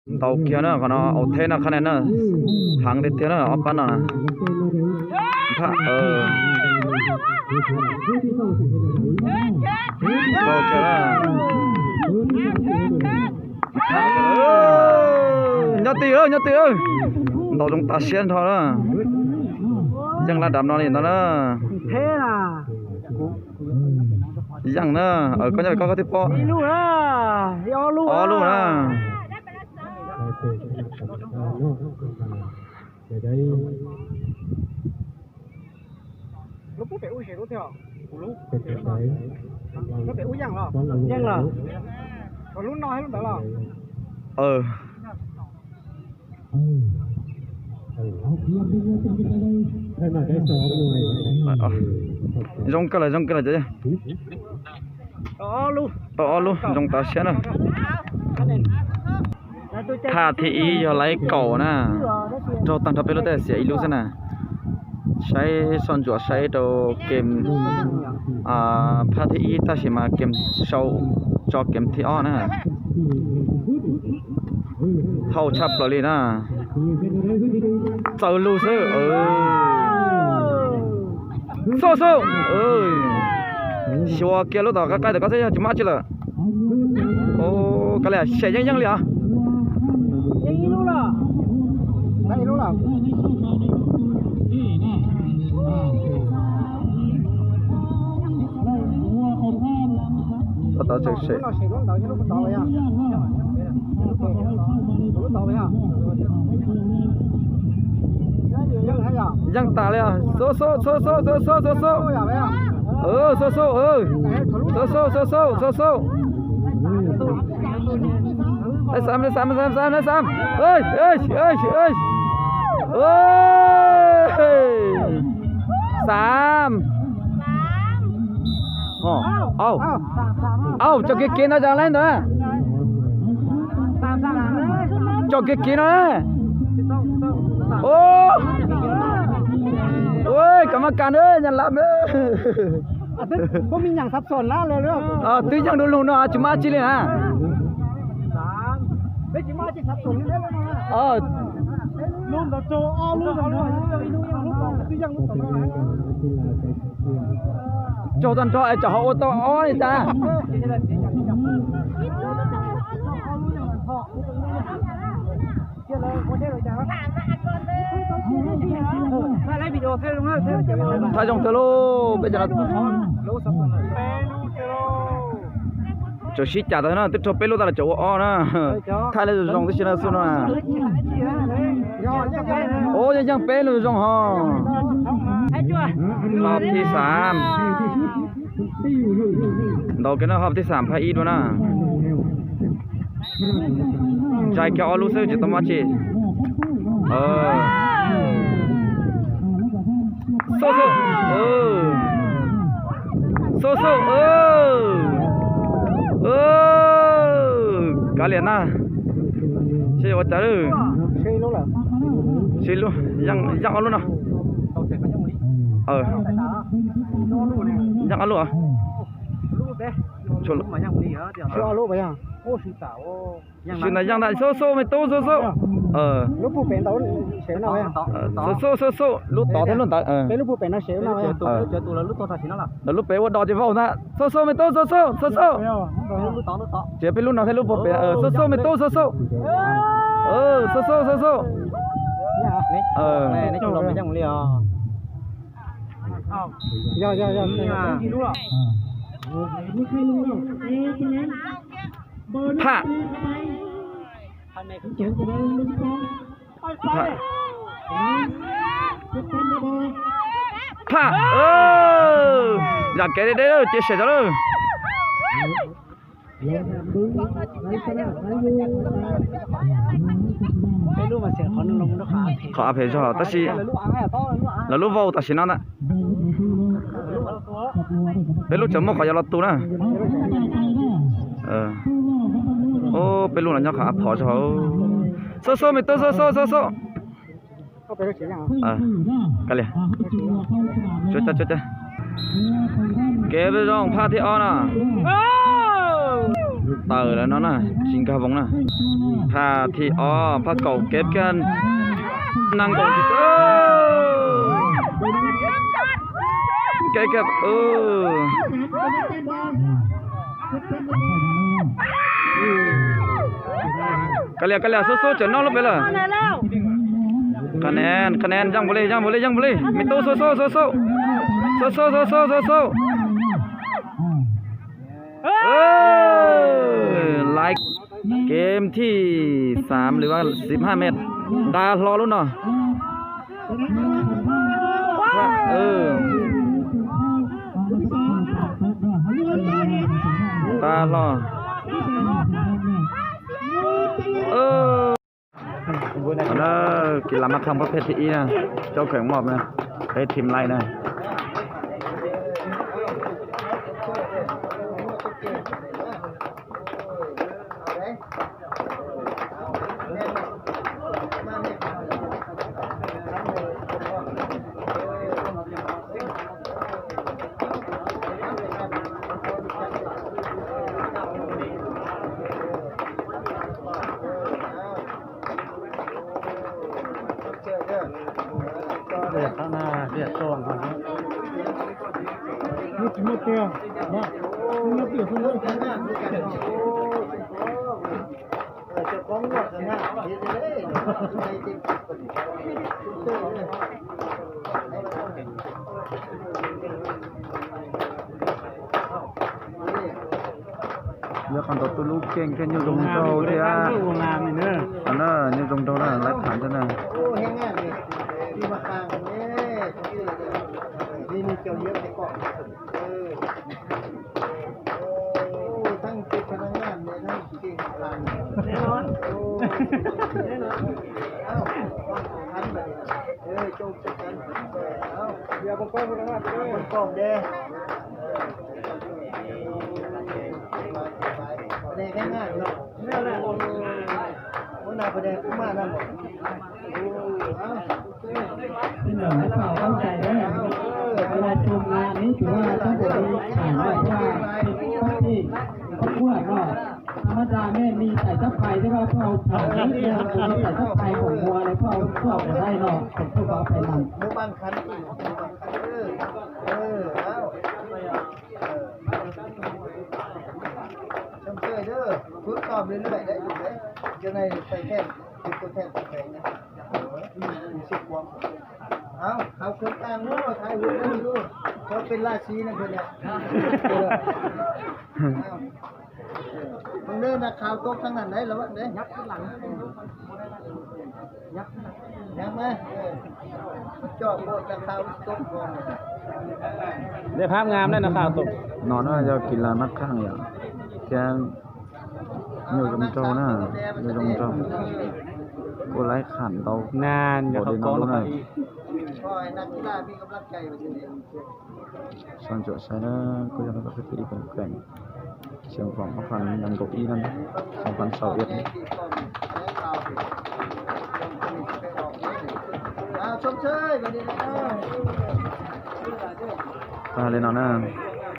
Ntau kiag na, qhov no aus theb na, qhab ne na, heev tiag tiag na ob pab no na. Phaj, ntau kiag na. Nyob twj ywm, nyob twj ywm. Ntaus zoo tas siab nrho na. Yeej laj dam no li ntawd na. Yeej na, koj nyob li koj, koj twb pom ob lub na. Zoo kawg lawm, zoo kawg lawm cov. Tau ob lub zoo tas siab na. Phaj thib ib yog laiv kaum na. Raug tag nrho peb lub teb xiam ib lub xwb na. Saib soj ntsuam saib rau kem phaj thib ib tab sis mas kem sau tso kem thib ob na. Thaum tshaj plaws li na. Txawv lug xwb. Xub xub. Xyuas kiag lub tom qab qaib tom koj xwb yog tsis muaj dab tsi lawm. Kav liam, sem yeej yeej li os. Tau tseem sem. Yeej tas li os. Xub xub xub xub xub xub xub xub. Xub xub xub xub xub xub. Xub xub xub xub xub xub. Xav xav xav xav xav. Au, tso kiag kiag no, tso kiag kiag no. Ua, koj mas kas na, nyab laj me. Twb yeej du lug no tsis muaj dab tsi li na. Raug tag nrho es tsam ho ua tau ob li cas. Thaij zoo tag lauj, peb cov no tseem sib cav tau na, twb raug peb lub tag los tseem ua ob na. Thaij li zoo zoo tib si na xub no. Ua yeej yeej peb lub zoo ho. Hov thib xam. Ntau kiag na, hov thib xam phaj ib dua na. Ntshai kiag ob lub xwb tsis tau muaj dab tsi. Xub xub. Xub xub. Kav liam na. Seb yuav ua cas lawm. Sib lub, yeej ob lub no. Yeej ob lub. Sib ntawd yeej ntag, xub xub me tub, xub xub. Xub xub xub xub, lub tod thiab lub ntawd. Lub pem ua do ces vau ntag, xub xub me tub, xub xub, xub xub. Ces peb lub no thiab lub puag pem, xub xub me tub, xub xub. Xub xub xub xub. Phaj. Phaj. Yam kev deb deb lawm, cia siab tso lawm. Qhov av phem zog tab sis lawv lub vau tam sim no ntag. Peb lub tseem muaj qhov yuav los tu na. Peb lub no nyob qhov av phom zog. Xub xub me tub, xub xub, xub xub. Kev zoo, phaj thib ob no. Tawm lawm no na, tsis nkag voos na. Phaj thib ob, phaj kaum kev kiag, nees nkaum, kev kiag. Ka lias, ka lias, xub xub tseem noj lub pem lawm. Ka nen, ka nen, yeej npaum li, yeej npaum li, yeej npaum li. Me tub, xub xub, xub xub, xub xub, xub xub, xub xub. ไลค์ เกมที่สาม หรือว่า สิบห้าเมตร nqa hlo lub no. Nqa hlo. Kev laj mab khaj pab phej thib ib na, cov kheem moj na, peb thim laij na. Yog qhov ntawd tus lub keej thiab nyuj zoo nraug thiab. Nyuj zoo nraug na, laib tham thiab na. Teeb meem peb pom tau cai, เวลาชมงานนี้ถือว่าต้องเป็นฐานแบบว่าเป็นปาร์ตี้ครอบครัวก็ ธรรมดาแม่มีสายสะพายที่ว่าพวกเราถามเรื่องเดียวกันสายสะพายของวัวอะไรพวกเราพวกเราได้เนาะผมพูดว่าไปมัน Soj xwb, kwv tij mus lwm lwm, cov no peb them, peb them peb them, sib puab, hauv kwv tij mus thaij hwv lub, cov peb laj sib no, tus nab qhau tub thab nas ntawd los, dej phab ngam na, nab qhau tub no na, yog kis las nab qhaj yom, thiab nyuj zoo nraug na, nyuj zoo nraug, kuj laib kham ntau na, nkaum dej no lub na. Sau ntsuam saib na, kuj yog peb peb ib koom keem, xyoo khoom ob phav nees nkaum ib na, xyoo phav sau ib. Tag li no na.